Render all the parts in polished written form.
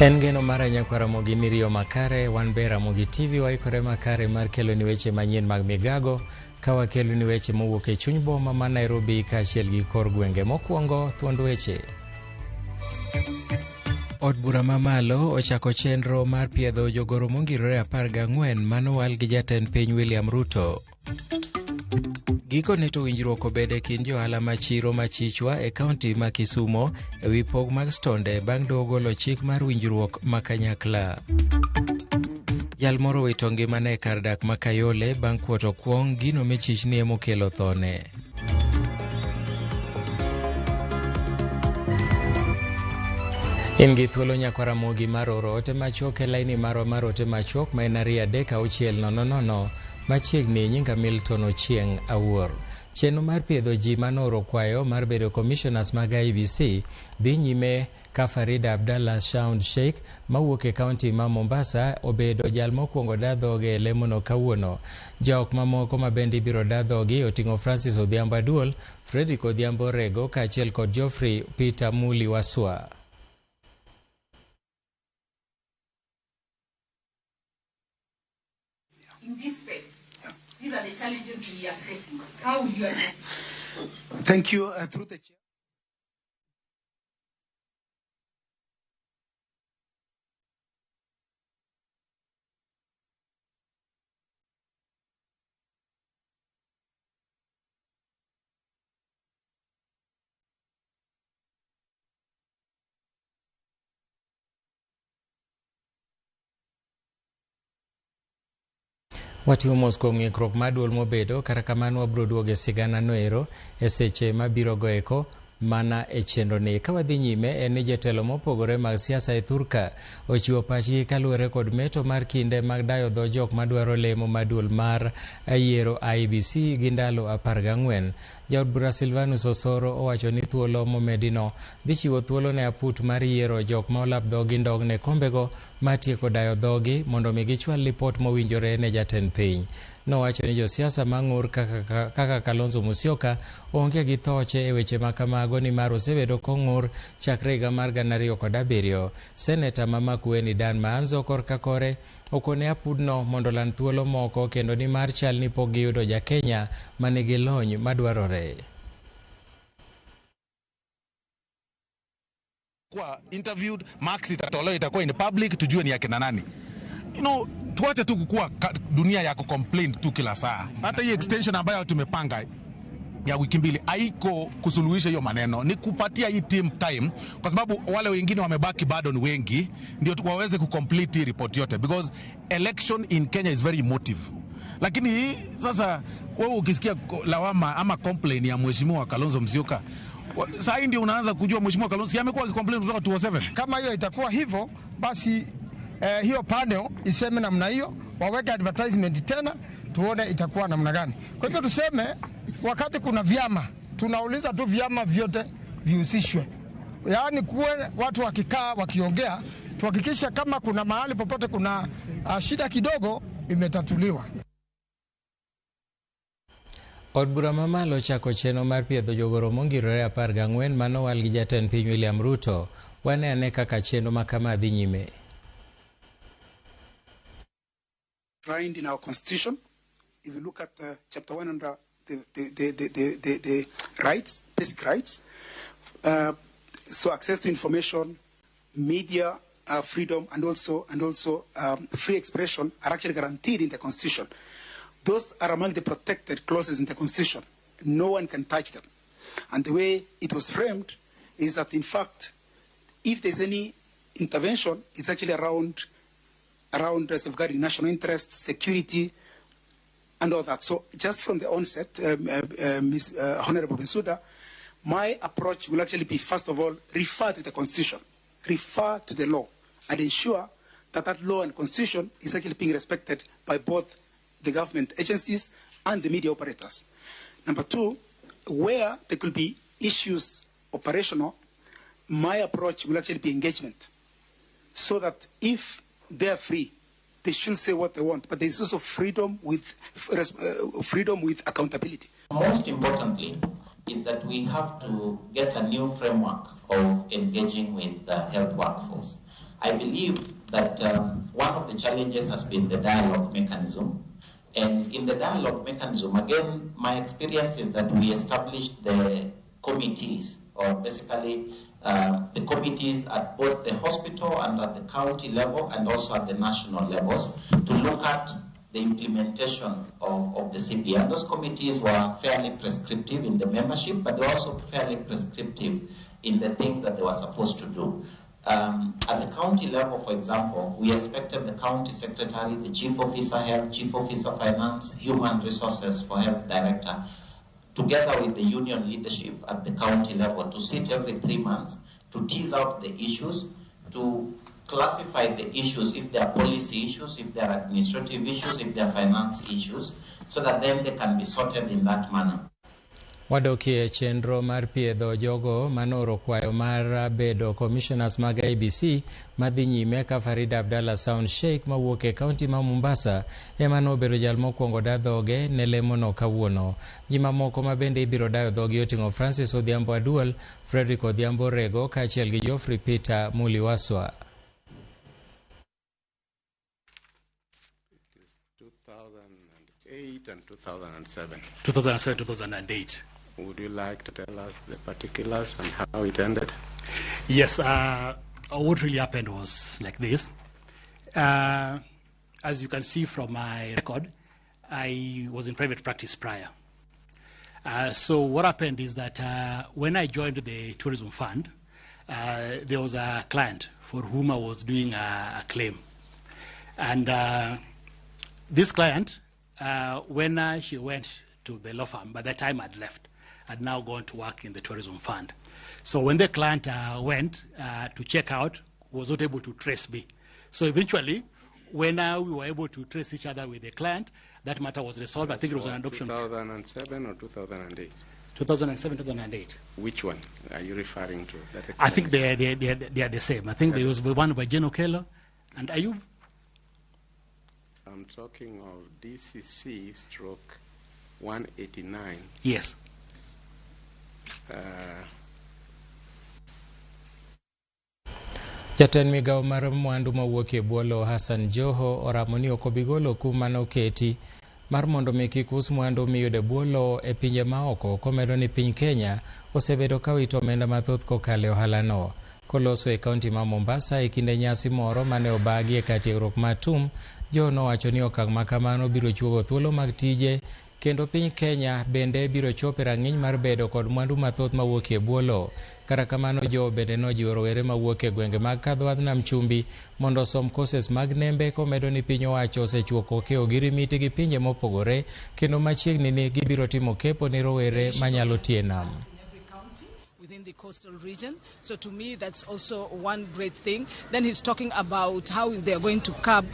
En geno mara nyakwar Ramogi ni riyo makare, wan be Ramogi TV waikore makare mar keloni weche manyien mag migago ka wakeloni weche mowuok e chuny boma ma Nairobi kaachiel gi kor gwenge. Mokwongo, thuond weche. Od bura mamalo ochako chenro mar piedho jogoro mongirore 14 manowal gi jatend piny William Ruto. Gikone to winjruok obed e kind johala ma chiro ma Chichwa e kaunti ma Kisumo e wi pog mag stonde bang' doho golo chik mar winjruok ma kanyakla. Jal moro owito ngimane e kar dak ma Kayole bang' kuoto kuong' gino michich ni emokelo thone. In gi thuolo nyakwar Ramogi mar oro ote machuok e laini marwa mar ote machuok ma en 23600 machiegni. Nyinga Milton Ochieng' Awuor. Chenro mar piedho ji manooro kwayo mar bedo commissioners mag IEBC dhi nyime ka Farida Abdallah Shaund Sheikh mawuok e kaunti ma Mombasa obedo jal mokwongo da dhoge e lemono kawuono. Jok mamoko ma bende ibiro da dhogi oting'o Francis Odhiambo Aduol, Fredrick Odhiambo Rego kaachiel kod Geoffrey Peter Muli Waswa. In this space, these are the challenges we are facing. How will you address it? Thank you. Through the chair. Watimo mos kuom ng'ikruok mar duol mobedo, kata kamano wabiro duogo e sigana noero e seche mabiro goeko mana e chenro ni. Ka wadhi nyime en ni jotelo mopogore mag siasa e thurka ochiwo pachgi kaluwore kod meto mar kinde mag dayo dho jok madwaro lemo mar duol mar yiero IEBC gi ndalo 14. Jaod bura Silvanus Osoro owacho ni thuolo momedino dhi chiwo thuolo ne aput mar yiero jok ma olap dhogi ndong' ne kombego matieko dayo dhogi mondo mi gichwal lipot mowinjore ne jatend piny. Nowacho ni josiasa mang'ur kaka Kalonzo Musyoka onge gi thoche e weche ma kamago nimar osebedo kong'ur chakre higa mar 2007. Seneta ma Makueni Dan Maanzo korka kore okone apudno mondo oland thuolo moko kendo nimar chal ni pok giyudo ja Kenya manigi lony madwarore. Kuwa interviewed, marks itatolewa, itakuwa in public, tujue ni akina nani. Tuache tu kukua dunia ya kucomplain tu kila saa. Hata hii extension ambayo tumepanga ya wiki mbili haiko kusuluhisha hiyo maneno, ni kupatia hii team time, kwa sababu wale wengine wamebaki bado ni wengi, ndio waweze kucomplete hii report yote, because election in Kenya is very emotive. Lakini sasa wewe ukisikia lawama ama complain ya Mheshimiwa Kalonzo Musyoka, saa hii ndio unaanza kujua Mheshimiwa Kalonzo si amekuwa akicomplain kutoka 2007. Kama hiyo itakuwa hivyo basi, hiyo panel iseme namna hiyo, waweke advertisement tena tuone itakuwa namna gani. Kwa hivyo tuseme wakati kuna vyama, tunauliza tu vyama vyote vihusishwe. Yaani kuwe watu wakikaa wakiongea, tuhakikishe kama kuna mahali popote kuna shida kidogo imetatuliwa. Od bura mamalo ochako chenro mar piedho jogoro mongirore 14 manowal gi jatend piny William Ruto. Wane ane kaka chenro ma kama dhi nyime. Enshrined in our constitution, if you look at chapter 1 under the rights, basic rights, so access to information, media freedom, and also free expression are actually guaranteed in the constitution. Those are among the protected clauses in the constitution. No one can touch them. And the way it was framed is that, in fact, if there's any intervention, it's actually around safeguarding national interests, security, and all that. So just from the onset, Ms., Honorable Bensouda, my approach will actually be, first of all, refer to the Constitution, refer to the law, and ensure that that law and Constitution is actually being respected by both the government agencies and the media operators. Number two, where there could be issues operational, my approach will actually be engagement, so that if they are free, they should say what they want, but there is also freedom with accountability. Most importantly is that we have to get a new framework of engaging with the health workforce. I believe that one of the challenges has been the dialogue mechanism. And in the dialogue mechanism, again, my experience is that we established the committees, or basically the committees at both the hospital and at the county level and also at the national levels to look at the implementation of the CBA. And those committees were fairly prescriptive in the membership, but they were also fairly prescriptive in the things that they were supposed to do. At the county level, for example, we expected the county secretary, the chief officer health, chief officer finance, human resources for health director, together with the union leadership at the county level, to sit every 3 months to tease out the issues, to classify the issues, if they are policy issues, if they are administrative issues, if they are finance issues, so that then they can be sorted in that manner. Wadokie chenro mar piedho jogo manoro kwayo mar bedo commissioners mag IEBC madhi nyime ka Farida Abdalla Sound Sheikh mawuok e kaunti ma Mombasa ema nobedo jal mokwongo da dhoge ne lemono kawuono. Ji mamoko ma bende ibiro dayo dhogi oting'o Francis Odhiambo Aduol, Frederick Odhiambo Rego kaachiel gi Geoffrey Peter Muliwaswa. 2008 and 2007. 2007, 2008. Would you like to tell us the particulars and how it ended? Yes, what really happened was like this. As you can see from my record, I was in private practice prior. So what happened is that when I joined the tourism fund, there was a client for whom I was doing a claim. And this client, when she went to the law firm, by the time I'd left, I'd now gone to work in the tourism fund. So when the client went to check out, was not able to trace me. So eventually, when we were able to trace each other with the client, that matter was resolved. I think it was an adoption. 2007 or 2008? 2007, 2008. Which one are you referring to? That I think they are the same. I think there was one by Jane Okello and Ayub. I'm talking of DCC stroke 189. Yes. Jatend migawo mar mwandu mawuok e bwo lowo Hassan Joho oramo ni ok obi golo kum mane oketi mar mondo mi kik us mwandu miyudo e bwo lowo e pinje maoko, komedo ni piny Kenya osebedo ka wito omenda mathoth kokalo e ohalano. Koloso e kaunti ma Mombasa e kinde nyasi moro mane obagi e kar tiegruok ma TUM, Joho nowacho ni okang' ma kamano biro chuogo thuolo mag tije kendo piny Kenya bende biro chopo e rang'iny mar bedo kod mwandu mathoth mawuok e bwo lowo. Kata kamano, Joho bende nojiwo rowere mawuok e gwenge mag Kadhwadh Nam Chumbi mondo osom courses mag nembe, komedo ni piny owacho osechuoko keo gi rimiti gi pinje mopogore kendo machiegni ni gibiro timo kepo ne rowere manyalo tiyo e nam. Within the coastal region. So to me, that's also one great thing. Then he's talking about how they're going to curb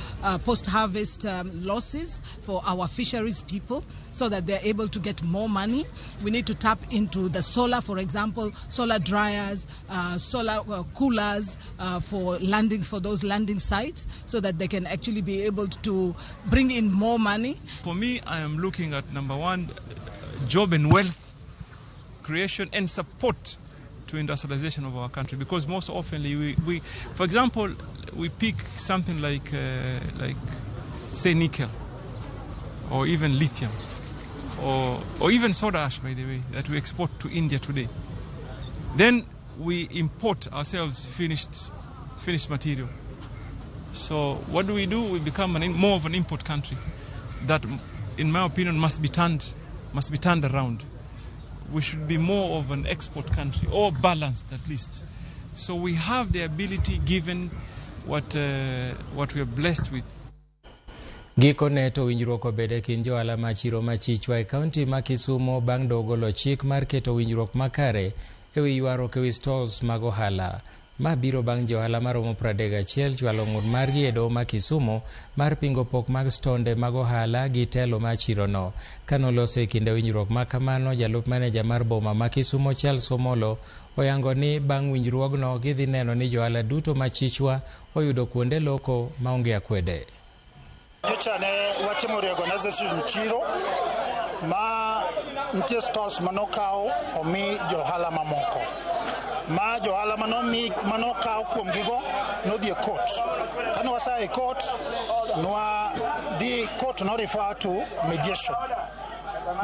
post-harvest losses for our fisheries people so that they're able to get more money. We need to tap into the solar, for example, solar dryers, solar coolers for landing, for those landing sites, so that they can actually be able to bring in more money. For me, I am looking at number one, job and wealth creation and support to industrialization of our country, because most often we for example, we pick something like say nickel or even lithium or even soda ash, by the way, that we export to India today. Then we import ourselves finished material. So what do? We become more of an import country that, in my opinion, must be turned around. We should be more of an export country, or balanced at least. So we have the ability, given what we are blessed with. Gikone to winjruok obed e kind johala ma chiro ma Chichwa e kaunti ma Kisumo bang' doho golo chik mar keto winjruok makare e wi ywaruok e wi stalls mag ohala. Ma biro bang' johala maromo 31 chwalo ng'ur margi e doho ma Kisumo mar pingo pok mag stonde mag ohala gi telo ma chirono. Kanoloso e kinde winjruok ma kamano, jalup maneja mar boma ma Kisumo Charles Omolo oyango ni bang' winjruogno gidhi neno ni johala duto ma Chichwa oyudo kuonde loko maonge akwede. Nyocha ne watimo reorganization chiro ma nitie stalls manokaw omi johala mamoko. Ma johala manokaw kuom gigo nodhi e court. Kane wasa e court, nwa dhi court no refer to mediation.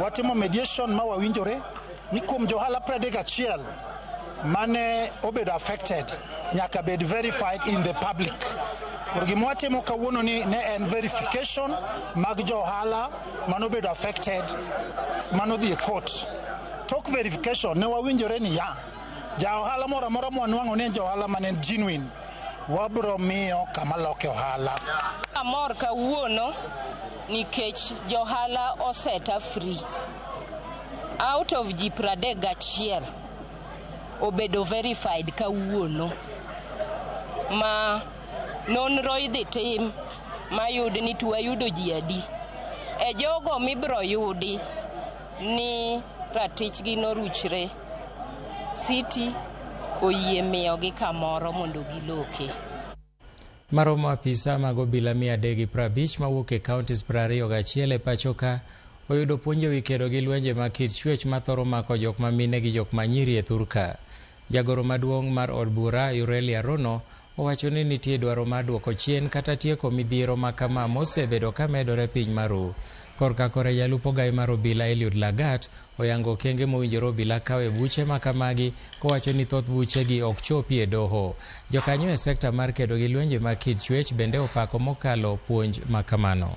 Watimo mediation ma wawinjore ni kuom johala 31 mane obedo affected nyaka bed verified in the public. Koro gima watimo kawuono ni ne en verification mag johala manobedo affected manodhi e court. Tok verification ne wawinjore ni ya ja ohala moro amora mwanwang'o ni en ja ohala mane en genuine wabro miyo kama loke ohala. Amor kawuono nikech johala oseta free. Out of ji 31 obedo verified kawuono ma nonro idhi tim mayud ni to wayudo ji adi. E jogo mibro yudi ni ratichgi noruchre, City oyie miyogi kamoro mondo giloke. Maromo apisa mag obila 350 mawuok e counties 21 e pacho ka oyudo puonj ewi kedo gi lwenje mag kit chwech mathoro mako jok ma mine gi jok ma nyiri e thurka. Jagoro maduong' mar od bura Aurelia Rono owacho ni nitie dwaro mar duoko chien kata tieko midhiero ma kama mosebedo ka medore piny maru. Korka kore jalup ogai mar obila Eliud Lagat oyango okenge mowinjore obila kawo e buche ma kamagi kowacho ni thoth buchegi ok chopi e doho. Jokanyo e sekta mar kedo gi lwenje mag kit chwech bende opako mokalo puonj ma kamano.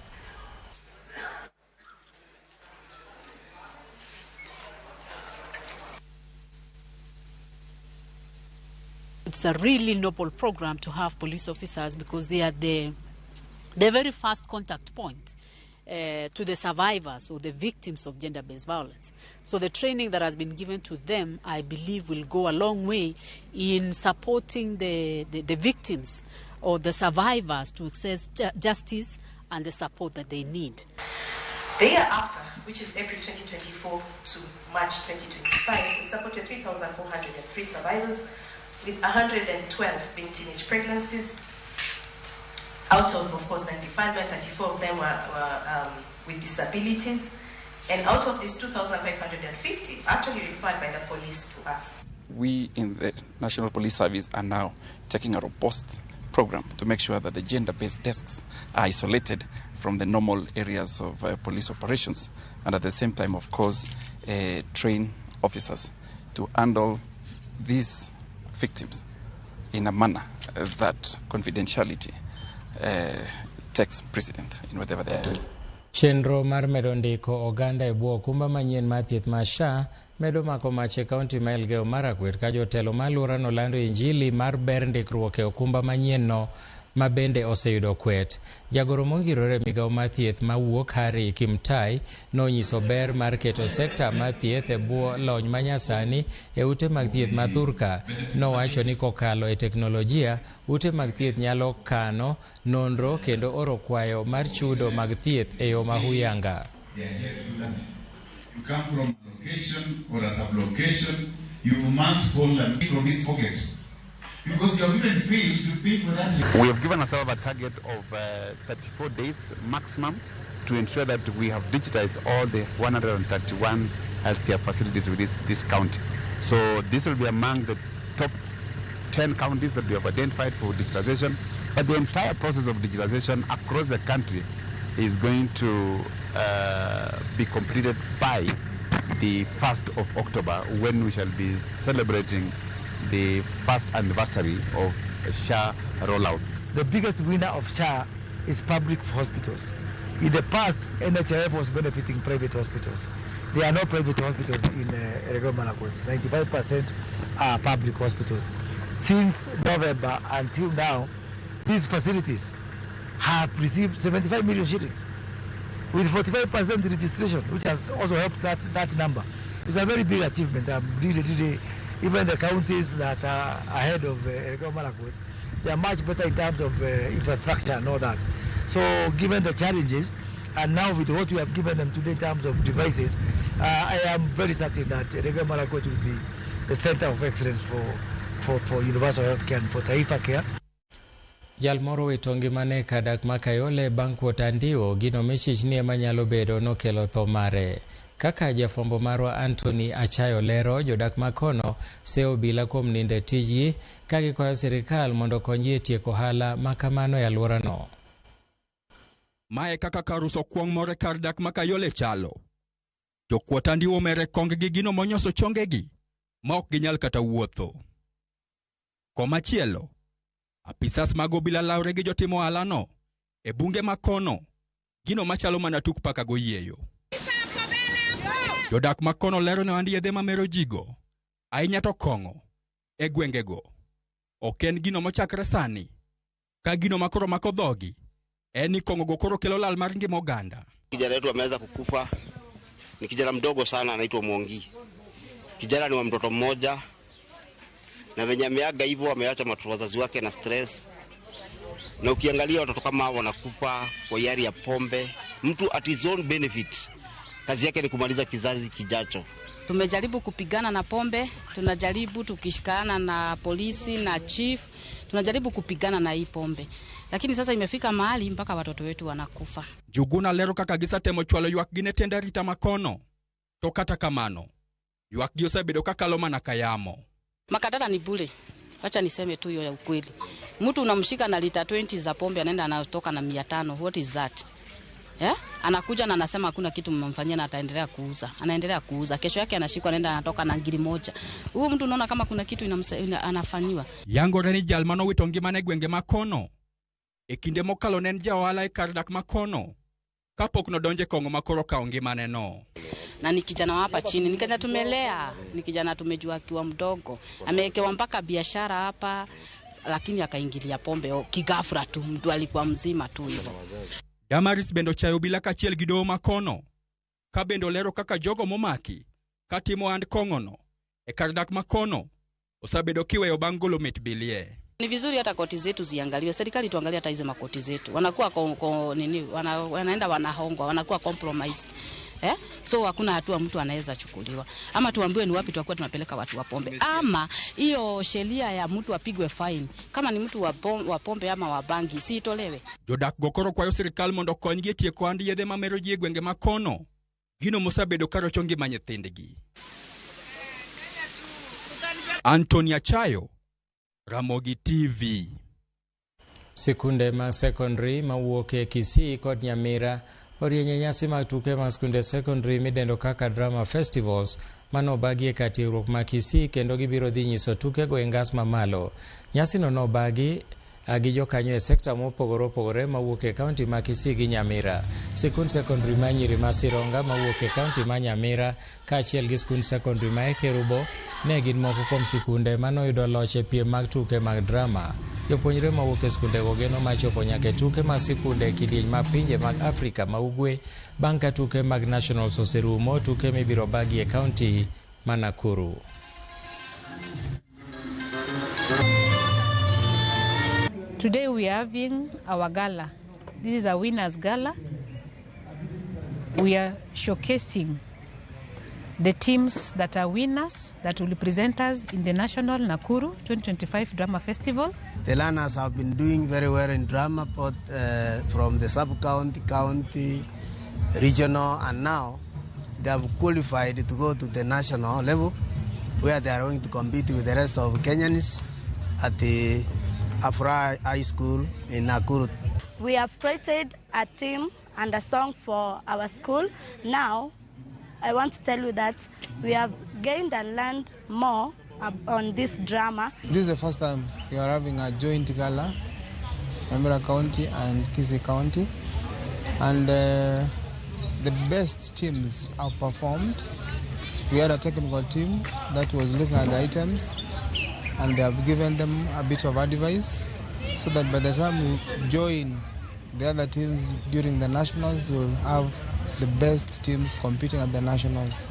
It's a really noble program to have police officers because they are the very first contact point to the survivors or the victims of gender-based violence. So the training that has been given to them, I believe, will go a long way in supporting the victims or the survivors to access justice and the support that they need. The year after, which is April 2024 to March 2025, we supported 3,403 survivors, with 112 being teenage pregnancies. Out of course, 95, 34 of them were with disabilities. And out of these, 2,550 actually referred by the police to us. We in the National Police Service are now taking a robust program to make sure that the gender-based desks are isolated from the normal areas of police operations. And at the same time, of course, train officers to handle these victims in a manner that confidentiality takes precedent in whatever they are doing. Chenro mar medo ndiko oganda e bwo okumba manyien mar thieth mar SHA medo mako mach e kaunti ma Elgeyo Marakwet ka jotelo ma alworano lando injili mar ber ndikruok e okumba manyien no ma bende oseyudo kwet. Jagoro mongirore migawo mar thieth mawuok Harry Kimtai nonyiso ber mar keto sekta mar thieth e bwo lony manyasani e ute mag thieth ma thurka. Nowacho ni kokalo e teknolojia, ute mag thieth nyalo kano nonro kendo oro kwayo mar chudo mag thieth e yo mahuyanga. You come from a location or a sub-location, you must hold a from his pocket. Because you have even failed to pay for that. We have given ourselves a target of 34 days maximum to ensure that we have digitized all the 131 healthcare facilities within this county. So this will be among the top 10 counties that we have identified for digitization. But the entire process of digitization across the country is going to be completed by the 1st of October, when we shall be celebrating the first anniversary of SHA rollout. The biggest winner of SHA is public hospitals. In the past, NHIF was benefiting private hospitals. There are no private hospitals in Elgeyo Marakwet. 95% are public hospitals. Since November until now, these facilities have received 75 million shillings with 45% registration, which has also helped that number. It's a very big achievement. I'm really, really, even the counties that are ahead of Elgeyo Marakwet, they are much better in terms of infrastructure and all that. So given the challenges, and now with what we have given them today in terms of devices, I am very certain that Elgeyo Marakwet will be the center of excellence for universal health care and for Taifa Care. Jal moro wito ngimane kadak ma Kayole bang' kuot andiwo gino michich ni ema nyalo bedo nokelo tho mare. Kaka jafwambo marwa Anthony Achayo lero, jodak makono seyo obila kuom nindo e tijgi ka gikwayo sirikal mondo okonygi e tieko ohala ma kamano e alworano. Mae kaka kar uso kuong' moro e kar dak ma Kayole chalo. Jokuot andiwo mere kong gi gino monyoso chongegi ma ok ginyal kata wuotho. Komachielo, apisas mag obila lawre gi jotim ohalano e bunge ma kono, gino machalo mana tuk paka goyieyo. Jodak ma kono lero ni ohand yedhe mamero jigo, ahinya to kong'o, e gwengego. Ok en gino mochakre sani, ka gino makoro mako dhogi en ni kong'ogo koro kelo lal mar ngima oganda. Kijana wetu ameweza kukufa, ni kijana mdogo sana, anaitwa Mwangi. Kijana ni wa mtoto mmoja, na venye ameaga hivyo ameacha wazazi wake na stress. Na ukiangalia watoto kama hao wanakufa kwa hiari ya pombe, mtu at his own benefit, kazi yake ni kumaliza kizazi kijacho. Tumejaribu kupigana na pombe, tunajaribu tukishikana na polisi na chief, tunajaribu kupigana na hii pombe, lakini sasa imefika mahali mpaka watoto wetu wanakufa. Njuguna lero kaka gisetemo chwalo ywakgi ne tend arita makono. To kata kamano, ywakgi osebedo kakalo mana ka yamo. Makadara ni bure, wacha niseme tu hiyo ya ukweli. Mtu unamshika na lita 20 za pombe anaenda anatoka na 500. What is that? Yeah? Anakuja na anasema hakuna kitu mmemfanyia na ataendelea kuuza. Anaendelea kuuza. Kesho yake anashikwa anaenda anatoka na ngiri moja. Huyu mtu unaona kama kuna kitu anafanyiwa. Yangore ni jal manowito ngimane e gwenge makono. E kinde mokalo ne en ja ohala e kar dak makono. Kapok nodonjo e kong'o makoro okawo ngimane no. Na ni kijana wa hapa chini, ni kijana tumelea, ni kijana tumejua akiwa mdogo. Amewekewa mpaka biashara hapa, lakini akaingilia pombe kigafra tu, mtu alikuwa mzima tu hivyo. Damaris bende ochayo obila kaachiel gi doho makono. Ka bende olero kaka jogo momaki katimo ohand kong'ono e kar dak makono osebedo kiweyo bang' golo mit bilie. Ni vizuri hata koti zetu ziangaliwe. Serikali tuangalie hata hizo makoti zetu. Wanakuwa wanaenda wanahongwa, wanakuwa compromised. So hakuna hatua mtu anaweza chukuliwa. Ama tuambiwe ni wapi tutakuwa tunapeleka watu wa pombe. Ama hiyo sheria ya mtu apigwe fine. Kama ni mtu wa pombe ama wa bangi, si itolewe. Jodak go koro kwayo sirikal mondo okonygi e tieko ohand yedhe mamero ji e gwenge makono. Gino mosebedo karocho ngima nyithindgi. Anthony Achayo, Ramogi TV. Sikunde mag sekondari mawuok e Kisii kod Nyamira orieny e nyasi mag tuke mag skunde sekondari midendo kaka Drama Festivals manobagi e kar tiegruok ma Kisii kendo gibiro dhi nyiso tukego e ngas mamalo. Nyasino nobagi gi jokanyo e sekta mopogore opogore mawuok e kaunti ma Kisii gi Nyamira. Sikund sekondari ma nyiri ma Sironga mawuok e kaunti ma Nyamira kaachiel gi sikund sekondari ma Ekerubo ne gin moko kuom sikunde manoyudo loch e piem mag tuke mag drama. Jopuonjre mawuok e sikundego geno mar chopo nyaka e tuke mag sikunde e kidieny ma pinje mag Afrika ma Ugwe bang' ka tuke mag Nationals oserumo, tuke mibiro bagi e kaunti ma Nakuru. Today we are having our gala. This is a winner's gala. We are showcasing the teams that are winners that will present us in the National Nakuru 2025 Drama Festival. The learners have been doing very well in drama, both from the sub-county, county, regional, and now they have qualified to go to the national level, where they are going to compete with the rest of Kenyans at the Afra High School in Nakuru. We have created a team and a song for our school. Now, I want to tell you that we have gained and learned more on this drama. This is the first time we are having a joint gala, Nyamira County and Kisii County, and the best teams have performed. We had a technical team that was looking at the items, and they have given them a bit of advice so that by the time we join the other teams during the nationals, we'll have the best teams competing at the nationals.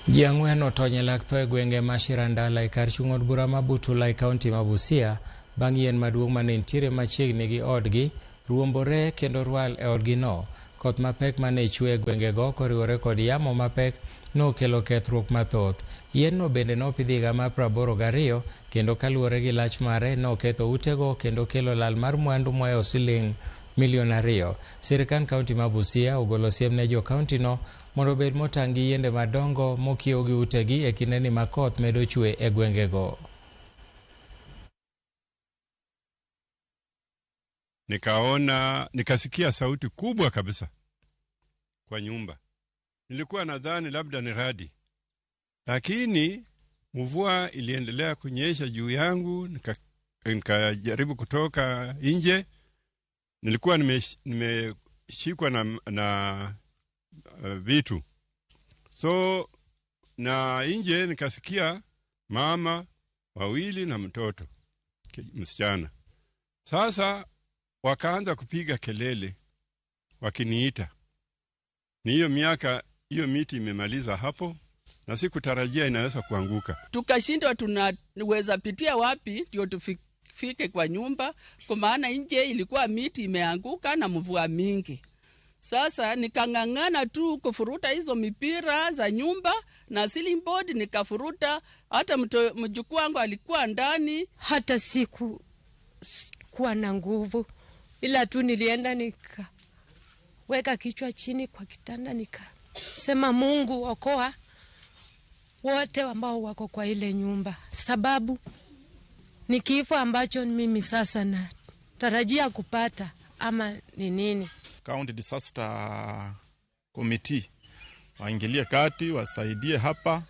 Ji ang'wen otony e lak tho e gwenge ma Shirandula e kar chung' od bura ma Butula e kaunti ma Busia bang' yien maduong' mane nitiere machiegni gi odgi ruombore kendo rwal e odgino. Koth mapek mane chwe e gwengego koriwore kod yamo mapek nokelo kethruok mathoth. Yien-no bende nopidhi higa mar 82 kendo kaluwore gi lach mare noketho utego kendo kelo lal mar mwandu mohewo siling milion 2. Sirkand kaunti ma Busia ogolo siem ne jo kaunti no mondo obed motang' gi yiende madongo mokiewo gi utegi e kindeni ma koth medo chwe e gwengego. Nikaona, nikasikia sauti kubwa kabisa kwa nyumba. Nilikuwa nadhani labda ni radi, lakini mvua iliendelea kunyesha juu yangu. Nikajaribu kutoka nje. Nilikuwa nimeshikwa na vitu. So na nje nikasikia mama wawili na mtoto msichana. Sasa wakaanza kupiga kelele wakiniita. Ni hiyo miaka hiyo miti imemaliza hapo na sikutarajia inaweza kuanguka. Tukashindwa tunaweza pitia wapi ndio tufike kwa nyumba, kwa maana nje ilikuwa miti imeanguka na mvua mingi. Sasa nikang'ang'ana tu kufuruta hizo mipira za nyumba na ceiling board nikafuruta. Hata mjukuu wangu alikuwa ndani. Hata siku kuwa na nguvu, ila tu nilienda nikaweka kichwa chini kwa kitanda nikasema, Mungu okoa wote ambao wako kwa ile nyumba, sababu ni kifo ambacho mimi sasa natarajia kupata ama ni nini. County Disaster Committee waingilie kati, wasaidie hapa,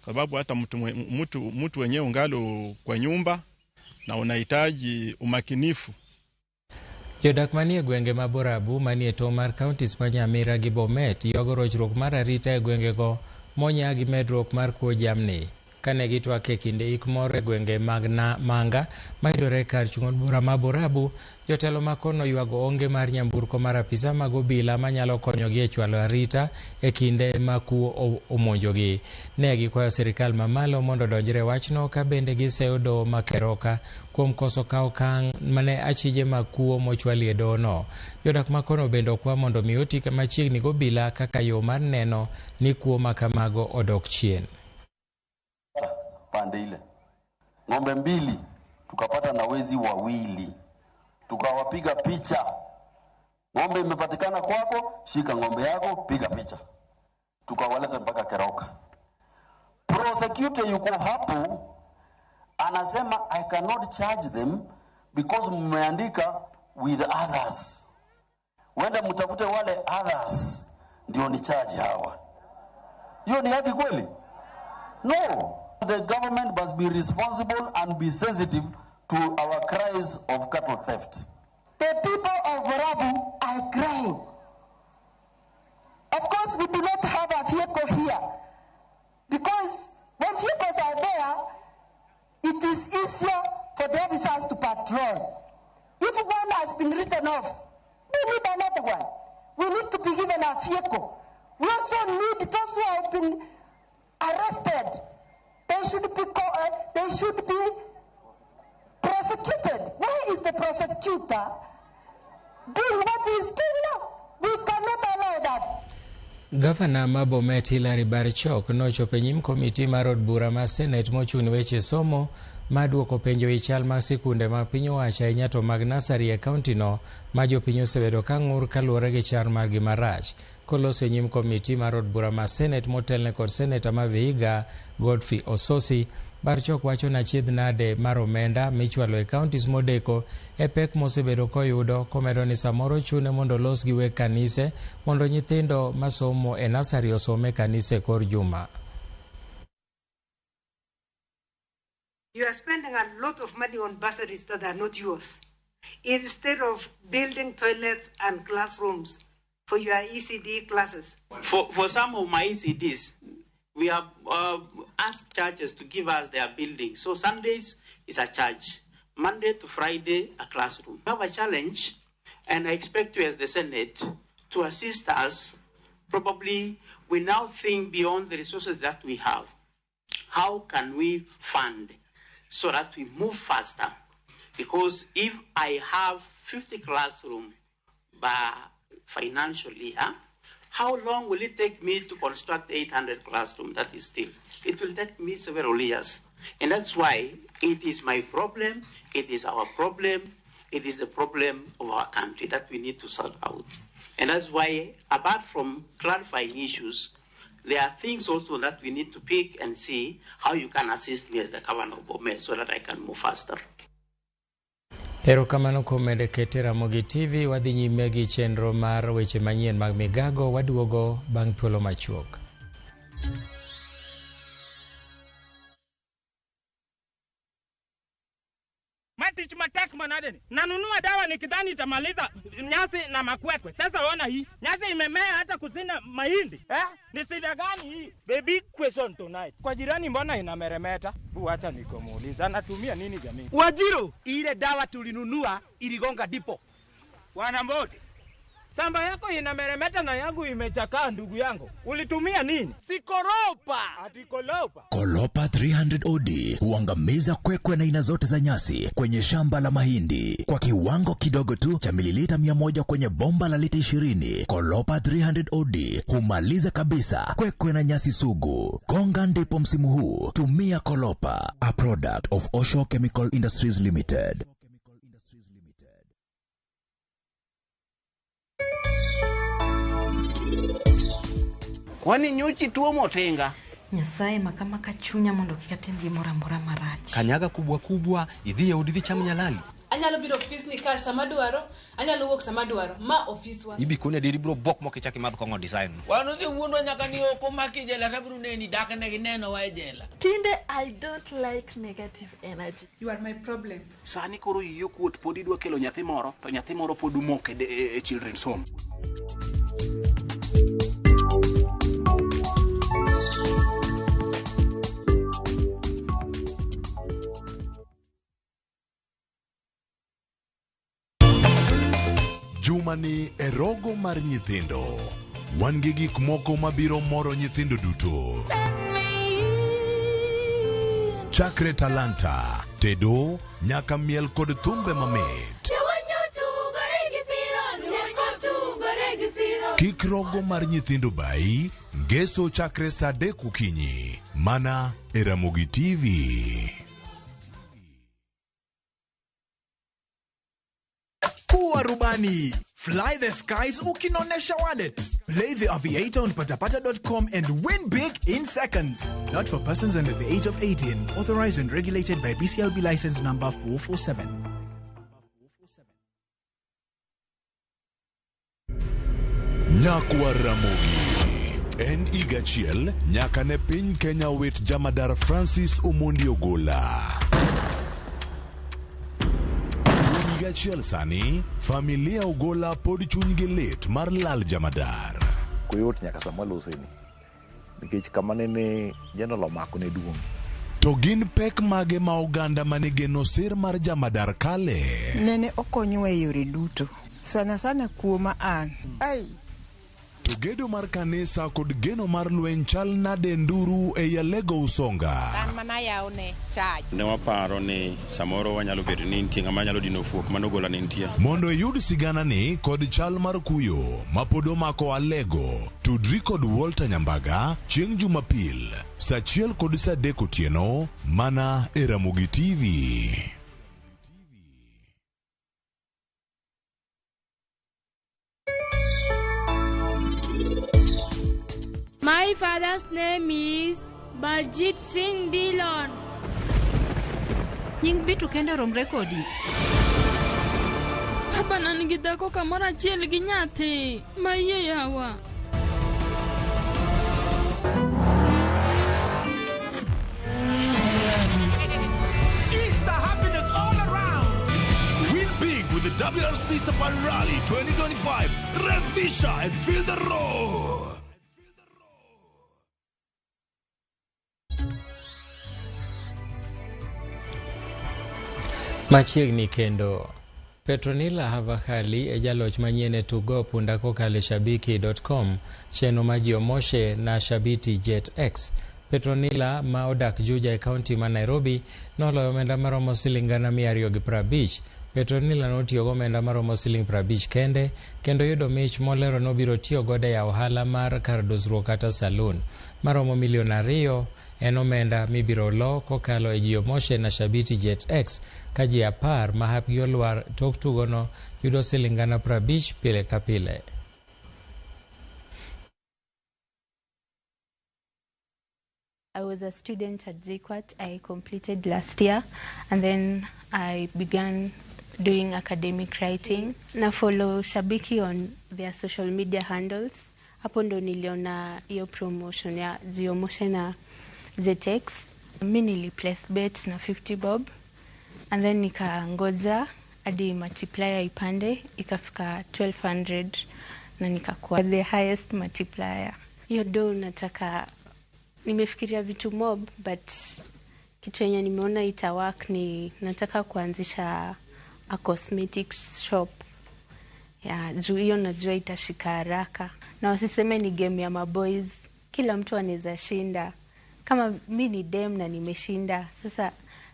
sababu hata mtu wenyewe ungalo kwa nyumba na unahitaji umakinifu. Jodak manie gwenge ma Borabu manie tong' mar counties ma Nyamira gi Bomet ywago rochruok mar arita e gwengego monya gi medruok mar kuo jamni. Kane gitwak e kinde ik moro e gwenge mag Manga mayudore kar chung' od bura ma Borabu, jotelo ma kono ywago onge mar nyamburko mar apisa mag obila manyalo konyogi e chwalo arita e kinde ma kuo omonjogi. Ne gikwayo sirikal mamalo mondo odonjre wachno ka bende giseyo doho ma Keroka kuom koso kawo okang' mane achije mag kuo mochwali e dohono. Jodak ma kono bende okwa mondo mi oti machiegni gi obila kaka yo mar neno ni kuo ma kamago odok chien. Pande ile ng'ombe 2 tukapata na wezi wawili, tukawapiga picha. Ng'ombe imepatikana kwako, shika ng'ombe yako, piga picha. Tukawaleta mpaka Keroka. Prosecutor yuko hapo anasema I cannot charge them because mmeandika with others. Wenda mtafute wale others ndio ni charge hawa. Hiyo ni haki kweli? No. The government must be responsible and be sensitive to our cries of cattle theft. The people of Borabu are crying. Of course, we do not have a vehicle here, because when vehicles are there, it is easier for the officers to patrol. If one has been written off, we need another one. We need to be given a vehicle. We also need those who have been arrested. They should be prosecuted. Why is the prosecutor doing what he is doing now? We cannot allow that. Gavana ma Bomet Hilary Barchok nochopo e nyim komiti mar od bura ma Senate mochung' ne weche somo ma duoko penjo e chal mag sikunde mag piny owacho ahinya to mag nasari e kaunti no ma jopiny osebedo ka ng'ur kaluwore gi chal margi marach. Koloso e nyim komiti mar od bura ma Senate motelne kod seneta ma Vihiga Godfrey Ososi, Barchok wacho ni achiedh nade mar omenda michwalo e counties modeko e pek mosebedo koyudo, komedo ni samoro chune mondo olos gi weg kanise mondo nyithindo masomo e nasari osom e kanise kor juma. You are spending a lot of money on bursaries that are not yours, instead of building toilets and classrooms for your ECD classes. For some of my ECDs, we have asked churches to give us their buildings. So Sundays is a church, Monday to Friday, a classroom. We have a challenge, and I expect you as the Senate to assist us. Probably we now think beyond the resources that we have. How can we fund so that we move faster? Because if I have 50 classrooms by financially, how long will it take me to construct 800 classrooms? That is still, it will take me several years. And that's why it is my problem, it is our problem, It is the problem of our country that we need to sort out. And that's why, apart from clarifying issues, there are things also that we need to pick and see how you can assist me as the governor of Bomet so that I can move faster. Erokamano kuom medo kete Ramogi TV. Wadhi nyime gi chenro mar weche manyien mag migago. Waduogo bang' thuolo machuok. Ma tich matek manadeni. Nanunua dawa nikidhani itamaliza nyasi na makwekwe. Sasa ona hii nyasi imemea hata kusina mahindi eh? Ni shida gani hii? Baby question tonight. Kwa jirani mbona inameremeta? Bu acha nikomuuliza anatumia nini jamii? Wajiro, ile dawa tulinunua iligonga dipo. Bwana Mbodi, shamba yako inameremeta na yangu imechakaa ndugu yangu. Ulitumia nini? Sikoropa. Ati kolopa. Kolopa 300 OD huangamiza kwekwe na aina zote za nyasi kwenye shamba la mahindi kwa kiwango kidogo tu cha mililita 100 kwenye bomba la lita 20. Kolopa 300 OD humaliza kabisa kwekwe na nyasi sugu. Gonga ndipo msimu huu, tumia Kolopa, a product of Osho Chemical Industries Limited. Kwani nyuchi tuo motinga? Nyasaye makamaka chunya mondo kik atim gimoro amora marach. Kanyaga kubwa kubwa, idhi e od idhi cham nyalali. Anyalo biro ofisni kar sama dwaro, anyalo wuok sama dwaro. Ma ofiswa. Ibi koni adieri biro buok mok ichak imadh kong'o design. Wan osewuondwa nyaka ni ok omaki jela to abiro neni dak ne ginenowa e jela. Tinde I don't like negative energy. You are my problem. Sani koro iyi okuot pod idwa kelo nyathi moro to nyathi moro pod umok e children's home. Jumani e rogo mar nyithindo. Wan gi gik moko mabiro moro nyithindo duto. Chakre talanta, tedo, nyaka miel kod thumbe mamit. Kik rogo mar nyithindo bai, ngeso chakre saa 3 okinyi. Mana e Ramogi TV. Kuwa rubani. Fly the skies ukinonesha wallet. Play the Aviator on patapata.com and win big in seconds. Not for persons under the age of 18. Authorized and regulated by BCLB license number 447. Nyakwa Ramogi. En higa achiel nyaka ne piny Kenya wit jamadar Francis Omondi Ogola. Kuom higa achiel sani, familia Ogola pod chunygi lit mar lal jamadar. Koyot nyaka sama waloseni nikech kama nene general omako ne duong'. To gin pek mage ma oganda manigeno sir mar jamadar kale? Nene okonyowa e yore duto. Sana sana kuoma an. Ai. To gedo mar kanisa kod geno mar lweny chal nade nduru e Alego Usonga? An mana yawne chaj. Ne waparo ni samoro wanyalo bedo ni nitie ng'ama nyalo dino fuok mano Ogola ne nitie. Mondo iyud siganani kod chal mar kuyo mapod omako Alego, tudri kod Walter Nyambaga chieng' Jumapil saa 1 kod saa 3 otieno mana e Ramogi TV. My father's name is Baljeet Singh Dillon. Nying Bitu kende romre kodi. Baba na nigi dhako kamoro achiel gi nyathi. Mayie yawa. Easter happiness all around. Win big with the WRC Safari Rally 2025. Revisha and feel the roar. Machiegni kendo Petronila Havakali e jaloch manyien e tugo punda kokalo e shabiki.com chenro ma ji omoshe na Shabiti Jet X. Petronila ma odak Juja e kaunti ma Nairobi noloyo omenda maromo siling 250,000. Petronila notiyo gi omenda maromo siling 50 kende kendo yudo mich molero nobiro tiyo godo e yawo ohala mar kar dusruok kata saloon. maromo milion 2 en omenda mibiro lo kokalo e Jio Motion na Shabiti Jet X ka ji 10 ma hapgi olwar tok tugono yudo siling 50,000 pile ka pile. I was a student at JKUAT. I completed last year and then I began doing academic writing. Na follow Shabiki on their social media handles. Hapo ndo niliona hiyo promotion ya Jio Motion na JetX. Mi nili place bet na 50 bob and then nikangoja hadi multiplier ipande ikafika 1200 na nikakuwa the highest multiplier. Hiyo do nataka, nimefikiria vitu mob, but kitu yenye nimeona ita work ni nataka kuanzisha a cosmetic shop. Ya juu hiyo najua itashika haraka, na wasiseme ni game ya maboys, kila mtu anaweza shinda. Kama mi ni dem na nimeshinda, sasa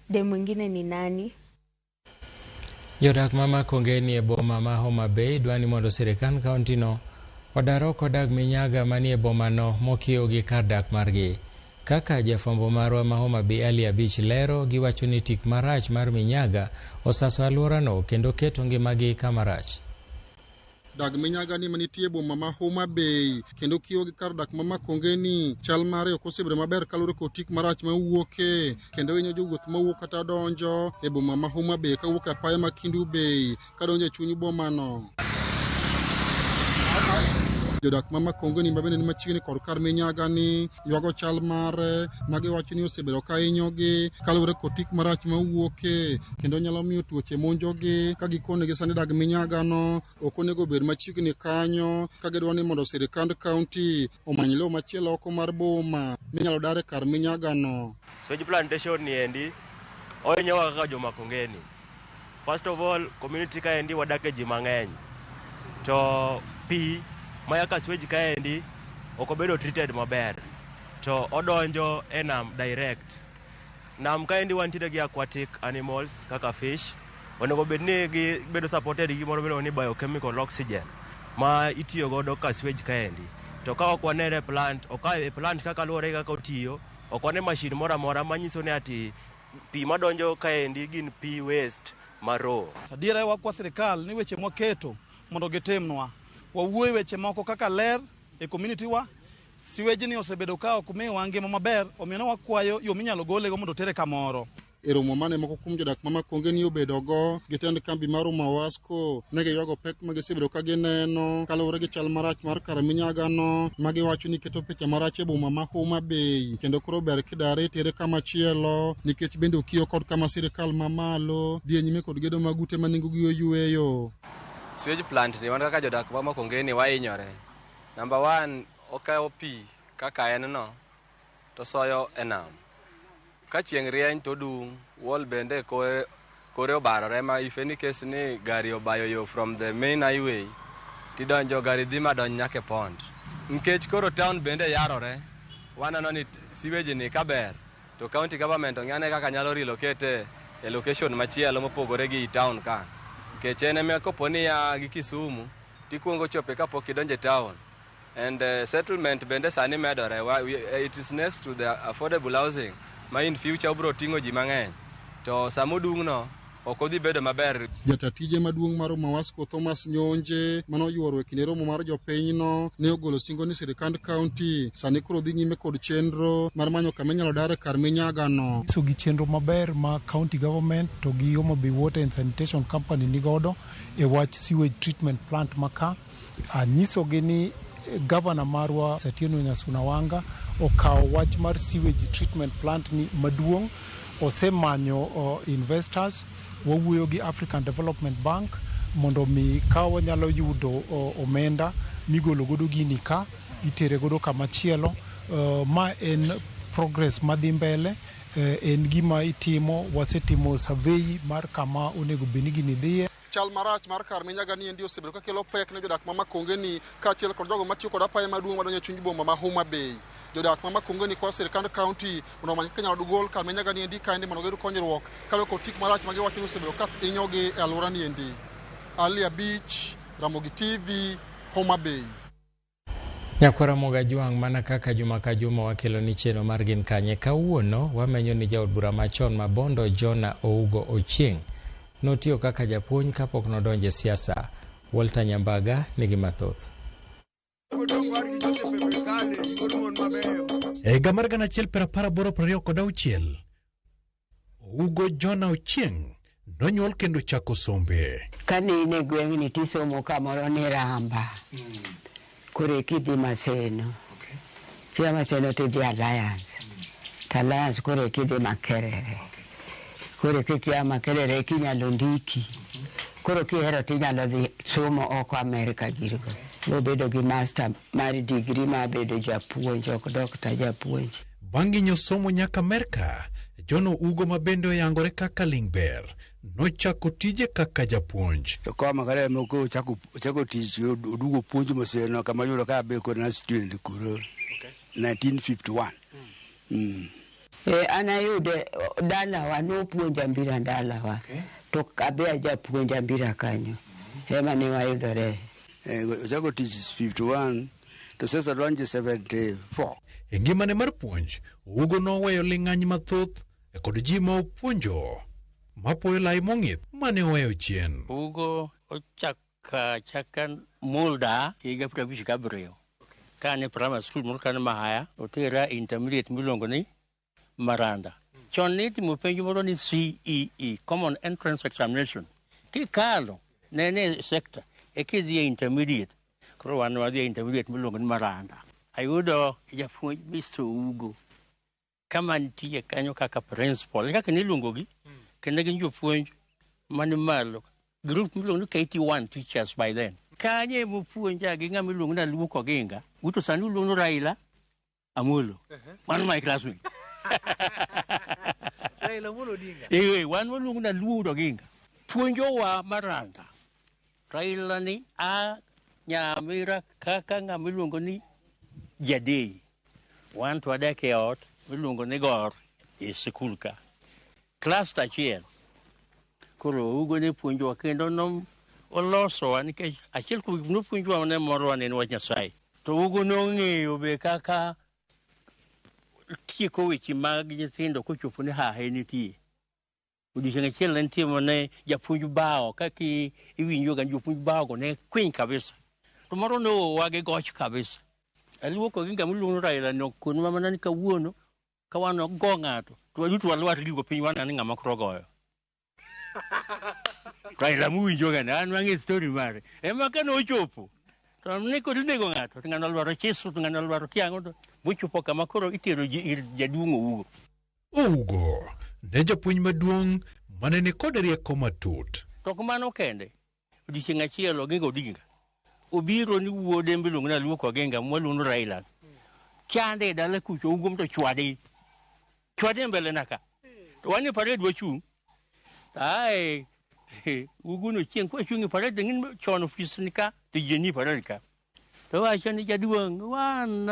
dem mwingine ni nani? Jodak ma Makongeni e boma ma Homa Bay dwani mondo sirikand kaunti no odar oko dag minyaga manie boma no mokiewo gi kar dak margi. Kaka jafwambo marwa ma Homa Bay Ali Abich lero, giwacho ni tik marach mar minyaga osaso alworano kendo keto ngimagi kama rach. Dag minyaga ni manitie boma ma Homa Bay kendo kiewo gi kar dak ma Makongeni chal mare ok osebedo maber kaluwore kod tik marach mawuoke kendo hinyo jowuoth mawuok kata donjo e boma ma Homa Bay kawuok e apaya ma Kendu Bay kadonjo e chuny bomano. Jodak ma Makongeni ma bende ni machiegni kod kar minyaga ni ywago chal mare magiwacho ni osebedo ka hinyogi kaluwore kod tik marach mawuoke kendo nyalo miyo tuoche monjogi ka gikonegi sani dag minyaga no ok onego bed machiegni kanyo ka gidwa ni mondo sirikand kaunti omany lowo machielo oko mar boma minyalo dar e kar minyaga no. Sewage plantation ni endi ohinyowa kaka jo Makongeni. First of all, community kaendi wadake ji mang'eny to pi maya ka sewage kaendi ok obedo treated maber to odonjo e nam direct. Nam kaendi wantiere gi aquatic animals kaka fish, onego bed ni gibedo supported gi gimoro miluongo ni biochemical oxygen ma itiyo godo ka sewage kaendi. To ka ok wanere plant, ok e plant kaka luwore gi kaka otiyo, ok wane machine moro amora manyiso ni ati pi madonjo kaendi gin pi waste maro. Adiera wakwa sirikal ni weche mwaketo mondo gitimnwa. Wawuoye weche moko kaka ler e community wa, sewage ni osebedo ka ok miwa ngima maber, omiyo ne wakwayo yo minyalo golego mondo otere kamoro. E romo mane moko kuom jodak ma Makongeni obedogo gi tend kambi mar Umawasco ne giywago pek ma gisebedo ka gineno kaluwore gi chal marach mar kar minyaga no ma giwacho ni keto picha marach e boma ma Homa Bay kendo koro ber kidare itere kama chielo nikech bende okiewo kod kama sirikal mamalo dhi e nyime kod gedo mag ute ma nengogi oyweyo. Sewage plant ni wan kaka jodak ma Makongeni wahinyore. Number 1, okawo pi kaka en no to soyo e nam. Ka chieng' rieny to dung', wall bende kore obarore ma if any case ni gari obayo yo from the main highway tidonjo gari dhi madonj nyaka e pond. Nikech koro town bende yarore, waneno ni sewage ni kaber to county government ong'ane kaka nyalo relocate e location machielo mopogore gi town ka. Nikech en ema kopo ni ya gi Kisumu tikuongo chope kapok idonjo e town. And settlement bende sani medore. It is next to the affordable housing ma in future obro ting'o ji mang'eny to samodung' no ok odhi bedo maber. Jata tije maduong' mar Umawasco Thomas Nyonje manoyuoro e kinde romo mar jopinyno ne ogolo singo ni sirikand kaunti sani koro dhi nyime kod chenro mar manyo kama inyalo dare kar minyaga no. So gi chenro maber ma county government to gi Homa Bay Water and Sanitation Company nigodo e wach sewage treatment plant maka, anyisogi ni Governor marwa Satieno Nyasuna Wanga okawo wach mar sewage treatment plant ni maduong', osemanyo investors, wawuoyo gi African Development Bank mondo mi ka wanyalo yudo omenda migolo godo gini ka itere godo kamachielo. Ma en progress madhi mbele, en gima itimo, wasetimo survey mar kama onego bed ni gini dhiye. Chal marach mar kar minyaga ni endi osebedo kakelo pek ne jodak ma Makongeni kaachiel kod jogo matiyo kod apaya maduong' madonjo e chuny boma ma Homa Bay. Jodak ma Makongeni kwayo sirikand kaunti mondo omany kaka inyalo gol kar minyaga ni endi kaendi mondo giyud konyruok kaluwore kod tik marach ma giwacho ni osebedo ka hinyogi e alwora ni endi. Ali Abich, Ramogi TV, Homa Bay. Nyakwara Moga Jwang' mana kaka juma ka juma wakelo ni chenro mar Gin Kanye. Kawuono wamenyo ni jaod bura machon ma Bondo Jonah Ougo Ochieng' notiyo kaka japuonj kapok nodonjo e siasa. Walter Nyambaga nigi mathoth. E higa mar 1986, Ougo Jonah Ochieng' nonyuol kendo chako sombe. Kane in e gweng'ni tisomo kamoro ni Ramba. Koro eka idhi Maseno. Kia Maseno tidhi Alliance. To Alliance koro eka idhi Makerere. Koro kikia Makerere eka inyalo ndiki. Koro kihero tinyalo dhi somo oko Amerika girgo. Nobedo gi master mar degree mar bedo japuonj ok doctor japuonj. Bang' ng'inyo somo nyaka Amerka, John Ougo ma bende oyangore kaka Lingber nochako tije kaka japuonj. To koa Makerere moko ochako tich oduogo puonjo Maseno kama yudo ka abe koro na student kuro 1951. E, an ayude dalawa nopuonja mbira dalawa to abe ajapuonja mbira kanyo ema ne wayudore. Ochako tich 51 to sasa donjo 74. E ngimane mar puonj, Ougo noweyo ling'any mathoth kod ji ma opuonjo mapoyo lai mong'ith mane oweyo chien. Ugo ochako achaka Mulda higa 57 kane primary school moro kane Mahaya otera intermediate miluongo ni Maranda. Chon ne itimo penj moro ni CEE, Common Entrance Examination. Kikalo ne ne sector eka idhi e intermediate. Koro wan wadhi e intermediate miluongo ni Maranda. Ayudo japuonj Mr. Ugo kama nitie kanyo kaka principal kaka niluongogi kendo gin jopuonj mani malo group miluongo ni KT1 teachers by then kanyo emopuonja gi ng'ama iluongo ni Aluoko Oginga uto sani uluongo ni Raila Amolo mano my classmate. Raila Amolo Odinga. Eh, wan waluongo ni Aluo Oginga puonjowa Maranda. Raila ni a Nyamira kaka ng'ama iluongo ni Jadei. Wan to wadak e ot miluongo ni Gor e sikul ka cluster achiel. Koro Ugo ne puonjowa kendo no olosowa nikech achiel kuom gik nopuonjowa ne morowa ne en wach Nyasaye. To Ugo nong'eyo be kaka tieko weche mag nyithindo kochopo ni hahe nitie. Odiochieng' achiel ne nitie mane japuonj bao kaka iwinjo ga jopuonj bao go ne kwiny kabisa. To moro ne owa gi goch kabisa. Aluoko gi ng'ama iluongo ni Raila no konowa mana ni kawuono ka wan go ng'ato to waduto walwar gigo piny waneno ni ng'ama koro goyo. Raila muwinjo ga ni an wang'e story mare. Ema kane ochopo to ne koro inego ng'ato to ng'ano olwaro chisu to ng'ano olwaro kiang'o to mochopo kama koro itero ji ir jaduong' Ougo. Ougo ne japuonj maduong' mane ni kod rieko matut. To ok mano kende, odiochieng' achiel Oginga Odinga obiro ni wuode miluongo ni Aluoko Oginga mwaluongo ni Raila chande e dala kucho Ougo to chwade chwade e mbele na ka to wan e parade wachung' ae Ugo no chieng' kwachung' e parade ng'in chon ofis ni ka to ji ni parade ka to wacho ni jaduong' wan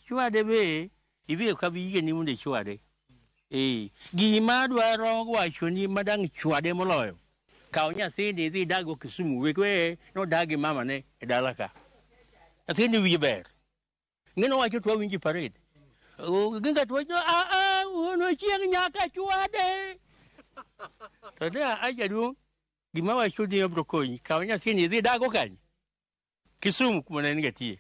chwade be ibe ok abi yieni mondo ichwade. Gima dwaro wacho ni madang' chwade moloyo kaw nyathini idhi idag Kisumu wek weye nodag gi mamane e dala ka. Nyathini wiye ber. Ng'eno wacho to wawinjo e parade. Oginga to wacho a a wuon Ochieng' nyaka chwade. To ne a jaduong' gima wacho ni abiro konyi kaw nyathini idhi idag kanye? Kisumu kuma ne en ga tiye.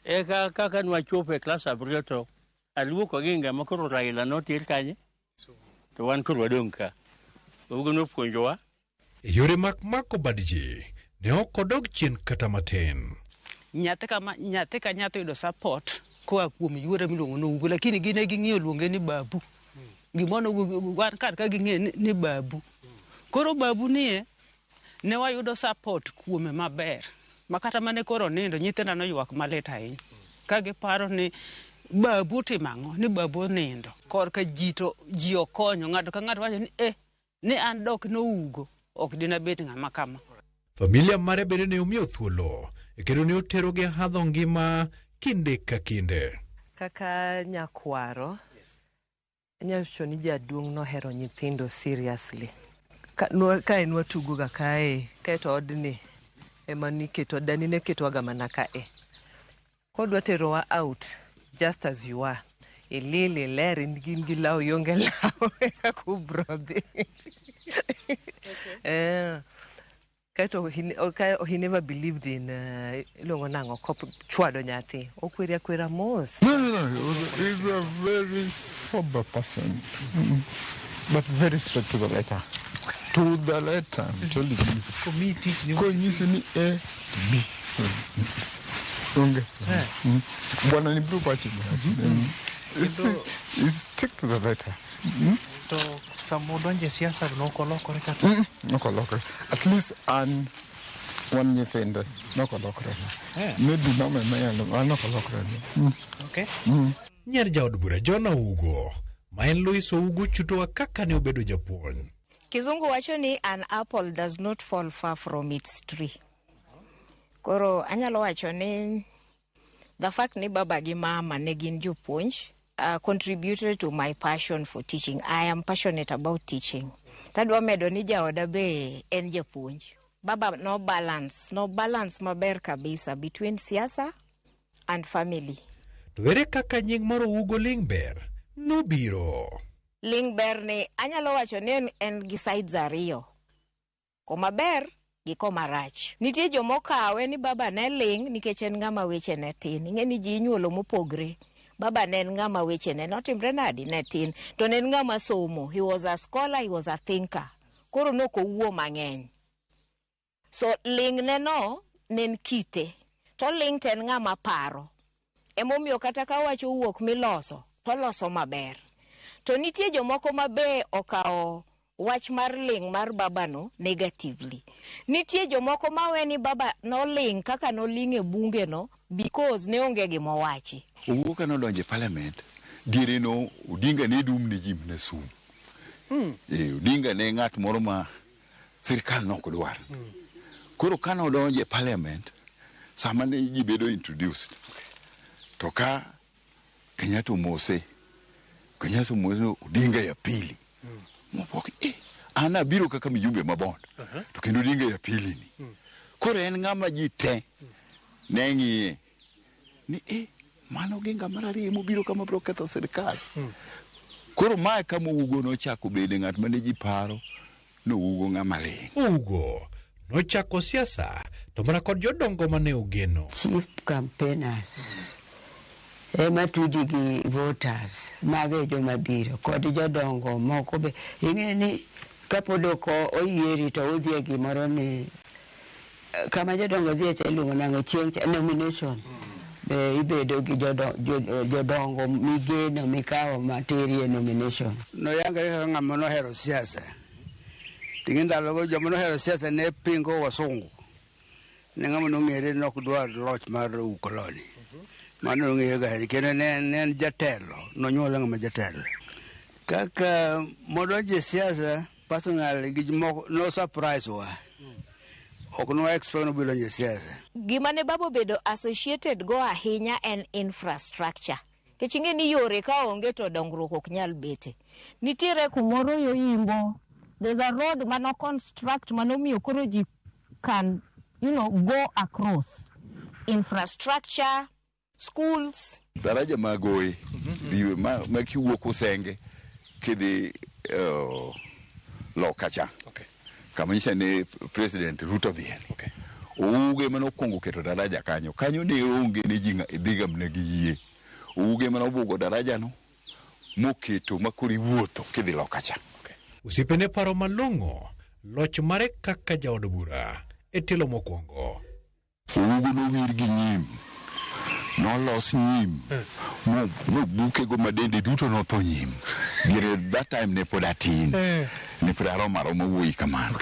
Eka kaka nwachopo e klas abiriyo to Aluoko Oginga ma koro Raila noter kanye? To wan koro wadong' ka. Ougo nopuonjowa. E yore mag mako bad ji, ne ok odog chien kata matin. Nyathi kama nyathi ka nyathi oyudo support koa kuom yuore miluongo ni Ougo, lakini gin e ging'iyo luonge ni babu. Gimono wan kar ka ging'e ni babu. Koro babu nie ne wayudo support kuome maber. Ma kata mane koro nindo nyithinda noywak malit ahinya. Ka giparo ni babu otimo ang'o, ni babu onindo. Korka ji to ji okonyo, ng'ato ka ng'ato wacho ni eh, ni an dok nougo, ok dinabet ng'ama kama. Familia mare bende ne omiyo thuolo kendo ne oterogi hadho ngima kinde ka kinde. Kaka nyakwaro, anyalo wacho ni jaduong' nohero nyithindo seriously. Kae nwatugo ga kae, kaeto odni ema niketo, dani ne ketwaga mana kae. Kodwa terowa out just as you are. Ilil iler in gin gi law ionge law kaka ubro dhi. Eh. Kaeto he, he never believed in iluongo nang'o kop chwado nyathi. Okweri akwera mos. No, no, no. He's a very sober person, but very straight to the letter. To the letter, I'm telling you. Konyisi ni A to B. Onge. Bwana ni blue pachi. It's stick to the letter. To sama udonjo e siasa nokolokore kata? Nokolokore. At least an wan nyithinde nokolokore. Maybe mama ema nyalo, an nokolokore. Okay. Nyar jaod bura John Ougo, ma en Lois Ougo chutowa kaka ne obedo japuonj. Kizungu wacho ni an apple does not fall far from its tree. Koro anyalo wacho ni the fact ni baba gi mama ne gin jopuonj contributed to my passion for teaching. I am passionate about teaching. Tadwa medo ni jaoda be en japuonj. Baba no balance, no balance maber kabisa between siasa and family. To ere kaka nying mar Ougo Lingber nobiro? Lingber ni anyalo wacho ni en gi sides ariyo. Koma ber gi koma rach. Nitie jomokawe ni baba ne ling nikech en ng'ama weche ne tin. Ing'e ni ji inyuolo mopogre. Baba ne en ng'ama weche ne notimre nadi ne tin. To ne en ng'ama somo. He was a scholar, he was a thinker. Koro nok owuo mang'eny. So ling ne no ne en kite. To ling to en ng'ama paro. Emomiyo kata ka wach owuok miloso, to oloso maber. To nitie jomoko ma be okawo wach mar ling mar babano negatively. Nitie jomoko ma we ni baba noling kaka noling e bunge no because ne onge gima owachi. Owuok ka nodonjo e parliament, diere no Odinga ne dum ne ji mana sum. Odinga ne ng'at moro ma sirkal nok dwar. Koro ka nodonjo e parliament, sama ne ji bedo introduced, to ka Kenyatta omose, Kenyatta omose ni Odinga ya pili. Mopok, an abiro kaka mijumbe ma Bondo, to kendo Odinga ya pili ni. Koro en ng'ama ji te ne ng'iye ni mano Oginga mar ariyo mobiro kama biro ketho sirkal. Koro mae kama Ougo nochako bede ng'at mane ji paro ni Ougo ng'ama ling'. Ougo nochako siasa to mana kod jodongo mane ogeno. Chief campaigners ema tudi gi voters mago e joma biro kod jodongo moko be. Ing'e ni kapod ok oyieri to udhi e gimoro ni kama jodongo dhiye cha iluongo nang'o chieng' cha nomination. Be ibedo gi jodongo migeno mikawo materi e nomination. Noyangre kaka ng'ama nohero siasa. Ting'e ndalogo joma nohero siasa ne pingo wasungu. Ne ng'ama nong'ere ni ok dwar loch mar ukoloni. Mano nong'ere ga ahinya kendo ne en jatelo, nonyuole ng'ama jatelo. Kaka modonjo e siasa personally gi moko no surprise wa. Ok no expect no biro donjo e siasa. Gima ne baba obedo associated go ahinya en infrastructure. Nikech ing'e ni yore ka onge to dongruok ok nyal bete. Nitiere kumoro yo Imbo, there's a road mano construct manomiyo koro ji can, go across. Infrastructure, schools. Daraja ma Goe, riwe ma kiwuok Usenge kidhi loka cha. Kama nyicha ni President Ruto dhiye. Ouge mane okwongo keto daraja kanyo. Kanyo ne onge ne ji dhiga mana gi yie. Ouge mane obugo daraja no moketo ma koro iwuotho kidhi loka cha. Osiepene paro malong'o loch mare kaka jaod bura e tielo mokwongo. Ougo nowir gi nyim. Nolos nyim. Mobukego ma dende duto notho nyim. Diere that time ne pod atin. Ne pod aromo aroma wuoyi kamano.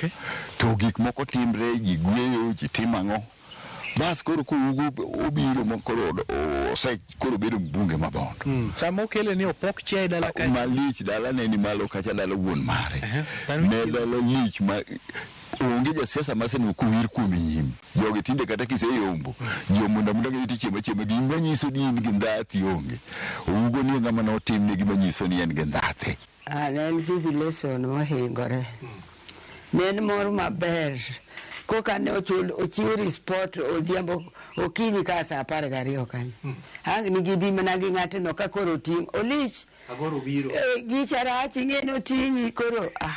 To gik moko timre, ji gweyo, ji timo ang'o. Bas koro kougo obiro ma koro ose koro bedo mbunge ma Bondo. Sama okele ni opok chiaye dala kacha. Malich dala ne ni malo kacha dala wuon mare. Ne dala lich ma onge jasiasa ma seno kowir kuom nyim. Jogi tinde kata kiseyombo, ji omondo amonda gi chiemo chiemo gima nyiso ni in gi ndhathi onge. Ougo ni ng'ama notimne gima nyiso ni en gi ndhathi. Ne en jubilation mohingore. Ne en mor maber. Koka ne ochul ochiw report odhiambo okinyi ka saa 12 kanyo. Ang' ni gibi mana gi ng'atno ka koro oting' olich. Agoro biro. Gicha rach ing'e ni oting'i koro ah.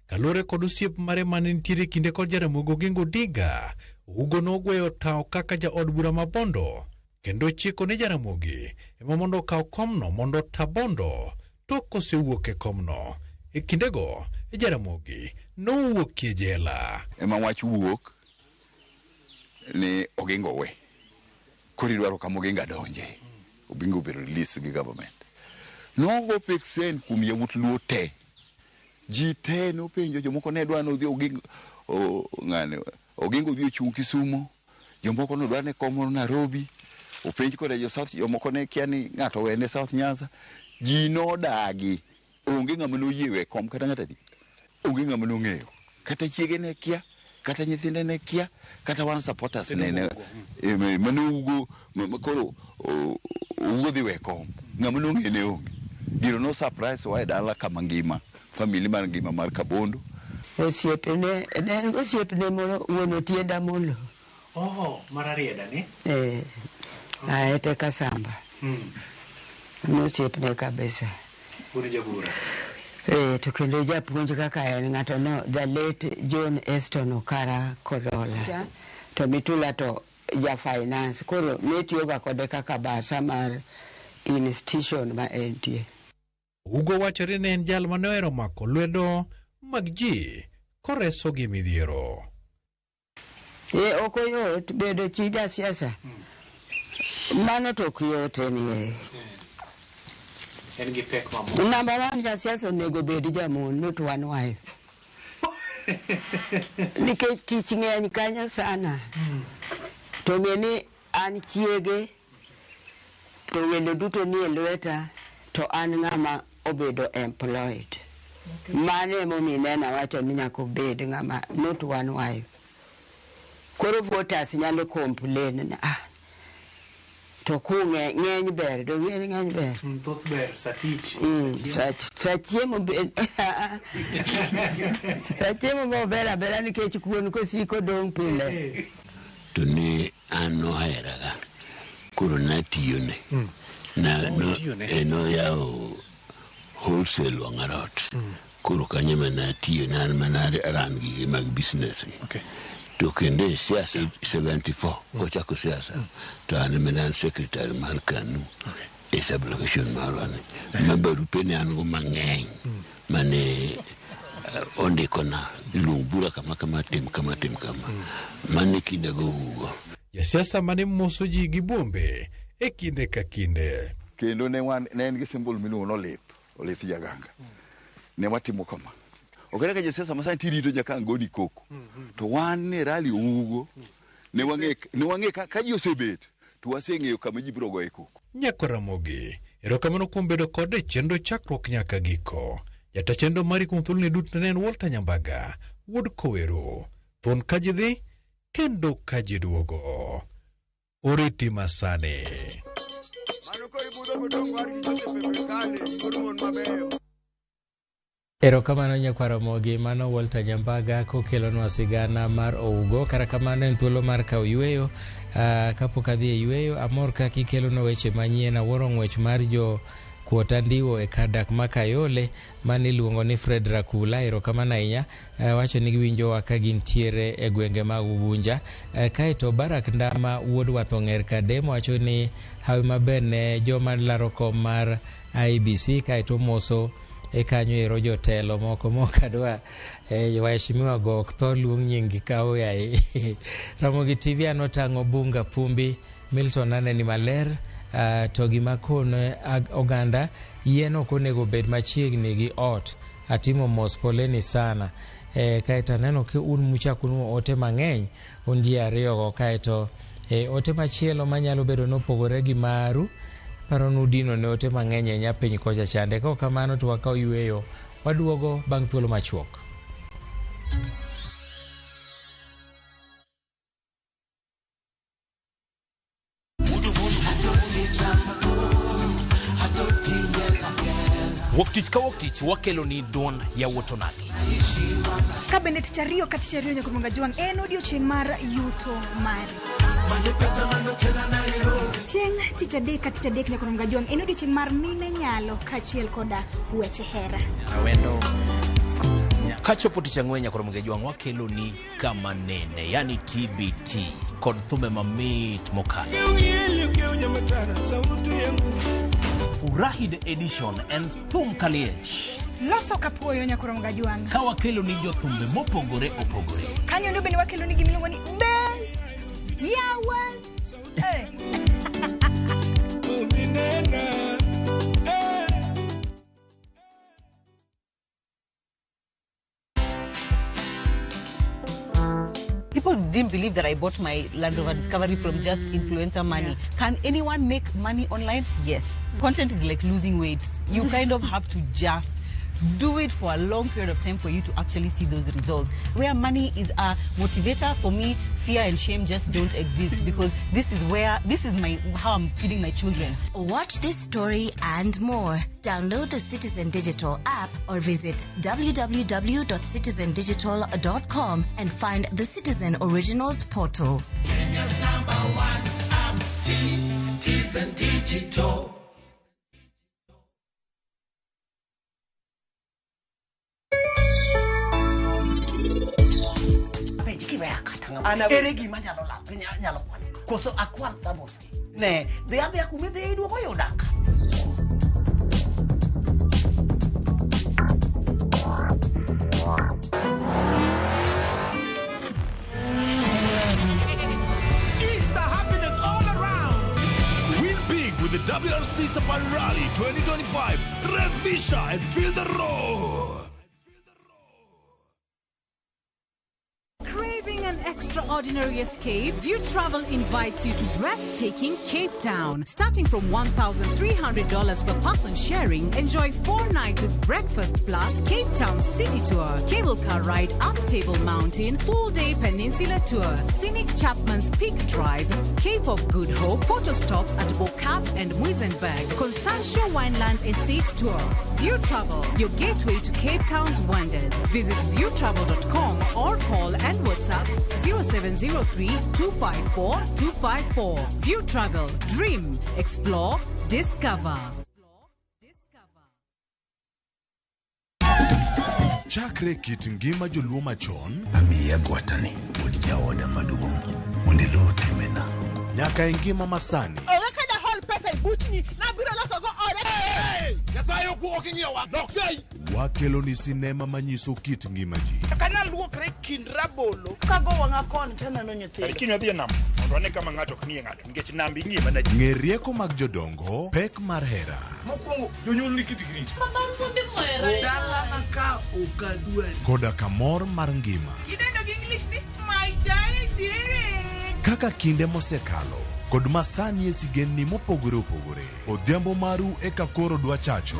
Kaluwore kod osiep mare mane nitiere kinde kod Jaramogi Oginga Odinga, Ougo nogweyo tawo kaka jaod bura ma Bondo kendo chiko ni Jaramogi ema mondo okaw komno mondo ota Bondo tok kosewuok e komno. E kindego, Jaramogi nowuokie jela. Ema wach wuok ni Oginga owe. Koro idwaro kama Oginga donje. Oginga obedo release gi government. Nogo peksen kuom yawuot Luo te. Ji te nopenjo jomoko ne dwa ni odhi Oginga ng'ane Oginga odhi ochung' Kisumo. Jomoko ne dwa ni kom moro Nairobi. Openj koda jo South jomoko ne kia ni ng'ato owene South Nyanza. Ji nodagi. Onge ng'ama noyie we kom kata ng'ato adi. Onge ng'ama nong'eyo. Kata chiege ne kia, kata nyithinde ne kia, kata wan supporters ne ne mane Ougo koro Ougo dhi we kom. Ng'ama nong'e ne onge. Gino no surprise wa e dala kama ngima, family mar ngima mar Kabondo. Osiepne, ne en osiepne moro wuon Otienda Molo. Oh, mar Arieda ni? Aete Kasamba. Nosiepne kabisa. Wuon jabura. To kendo japuonj kaka en ng'ato no the late John Eston Okara Kodola. To Mitula to ja finance. Koro ne tiyoga kode kaka basa mar institution ma entie. Ougo wachore ni en jal mane ohero mako lwedo mag ji koresogi midhiero. Ok oyot bedo chi jasiasa. Mano to ok yot anyway. En gi pek mamoko. Number one, jasiasa onego bed jamon, not one wife. Nikech tich ng'eny kanyo sana. To ng'e ni an chiege, to welo duto nie lweta, to an ng'ama obedo employed. Mano emomiyo neno awacho ni nyaka obed ng'ama not one wife. Koro voters nyalo complain ni to ku ng'eny ber, to ng'eny ber. Thoth ber sa tich. Sa chiemo sa chiemo bo ber abera nikech kuon kosiko dong' pile. To ne an noheraga, koro natiyone. Na noyawo wholesale wang'arot. Koro kanyo ema natiyo, ne an mana ran gige mag business gi. To kendo e siasa 74 kochako siasa to an ema ne an secretary mar KANU e sub-location marwa ni. Ma barupe ne an go mang'eny mane ondikona luong bura kama kama tim kama tim kama. Mane kindego Ougo. Jasiasa mane moso ji gi buombe e kinde ka kinde. Kendo ne en gi symbol miluongo ni olith, olith jaganga. Ne watimo kama. Ok ka josiasa masani tirito nyaka ang' goni koko. To wan ne rally Ougo, ne wang'e ka ji osebet, to waseng'eyo kama ji biro goye koko. Nyako Ramogi, erokamano kuom bedo kode e chenro chakruok nyaka giko. Jata chenro mari kuom thuoloni duto ne en Walter Nyambaga, wuod Kowero. Thuon ka ji dhi, kendo ka ji duogo. Oriti masani. Erokamano nyakwar Ramogi, mano Walter Nyambaga kokelonwa sigana mar Ougo. Kata kamano en thuolo mar kawo yweyo. Kapok adhi e yweyo, amor kaka ikelonwa weche manyien. Awuoro ng'wech mar jo kuota ndiwo e kar dak ma Kayole mane iluongo ni Fred Rakula. Erokamano ahinya. Wacho ni giwinjowa ka gintiere e gwenge mag Ugunja. Kaeto Barak Ndama wuod Wathong'er Kadem wacho ni hawi maber ne joma laro kom mar IEBC. Kaeto moso e kanyo ero jotelo moko mokadwa waheshimiwa go ok thor luong nying gi kaw yaye. Ramogi TV an otang'o Bunga Pumbi Milton aneni maler. To gima kono oganda yien ok onego bed machiegni gi ot. Atimo mos poleni sana. Kaeto aneno ka un muchako nuo ote mang'eny un ji ariyogo. Kaeto ote machielo manyalo bedo nopogore gi maru paro nudino ne ote mang'eny ahinya piny kocha chande. Kaok kamano to wakaw yweyo waduogo bang' thuolo machuok. Wuok tich ka wuok tich wakelo ni duond yawuot onagi. Ka bende tich ariyo ka tich ariyo nyaka Jwang' en odiochieng' mar yuto mari. Chieng' tich adek ka tich adek nyaka Jwang' en odiochieng' mar mine nyalo kaachiel koda weche hera. Kachopo tich ang'wen nyaka Jwang' wakelo ni kama nene, yani TBT kod thumbe mamit mokalo. Furahi the edition en thum kaliech. Loso kapuoyo nyaka Jwang'. Ka wakelo ni jothumbe mopogore opogore. Kanyo ndo bende wakelo ni gimiluongo ni be yawa. People didn't believe that I bought my Land Rover Discovery from just influencer money. Yeah. Can anyone make money online? Yes. Content is like losing weight. You kind of have to just do it for a long period of time for you to actually see those results. Where money is a motivator, for me, fear and shame just don't exist because this is where, this is my, how I'm feeding my children. Watch this story and more. Download the Citizen Digital app or visit www.citizendigital.com and find the Citizen Originals portal. Kenya's number one app, Citizen Digital. Ere gima nyalo lal, nyalo kwalo. Koso akwal thamos gi. Ne, dhi adhiya kuma idhi iduogo yuda ka. Easter happiness all around. Win big with the WRC Safari Rally 2025. Revisha and feel the roar. Craving an extraordinary escape? View Travel invites you to breathtaking Cape Town. Starting from $1,300 per person sharing, enjoy 4 nights with breakfast plus Cape Town City Tour, cable car ride up Table Mountain, full-day peninsula tour, scenic Chapman's Peak Drive, Cape of Good Hope, photo stops at Bo-Kaap and Muizenberg, Constantia Wineland Estate Tour. View Travel, your gateway to Cape Town's wonders. Visit viewtravel.com or call and WhatsApp 0703 254 254. View Travel, dream, explore, discover. Chakre kit ngima joluo machon, amiya gwatani wuod jaoda maduong' mondo iluw timbena. Nyaka e ngima masani. Onge ka jahol pesa e buchni, nabiro loso go ode. Nyasaye ok ing'iyowa, lokei. Wakelo ni sinema manyiso kit ngima ji. Kana luokre kind rabolo, kago wang'a koni taneno nyithindo. Kiny wadhi e nam mondo wane kama ng'ato ok ng'iye ng'ato nikech nam ing'iye mana ji. Ng'e rieko mag jodongo, pek mar hera. Mokwongo jonyuol ni kit gi richo. Dalana ka ok adwari. Koda kamor mar ngima. Idendo gi English ni my daddy. Kaka kinde mosekalo kod masani e sigendni mopogore opogore. Odhiambo maru eka koro dwa chacho.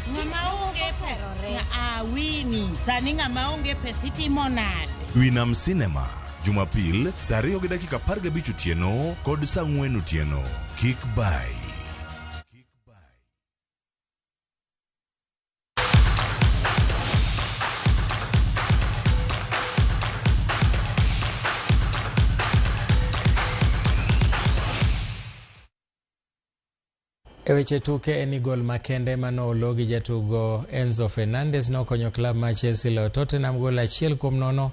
Ng'ama onge pesa awini sani ng'ama onge pesa itimo nade? Winam Cinema Jumapil saa 2:15 otieno kod saa 4 otieno. Kik bai. E weche tuke en ni gol makende mane olo gi jatugo Enzo Fernandez nokonyo klab mar Chelsea loyo Tottenham gol 1-0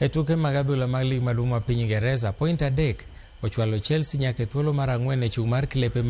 e tuke mag adhula mag lig maduong' ma piny Ingeresa. Point 3 ochwalo Chelsea nyaka e thuolo mar 4 e chung' mar klepe.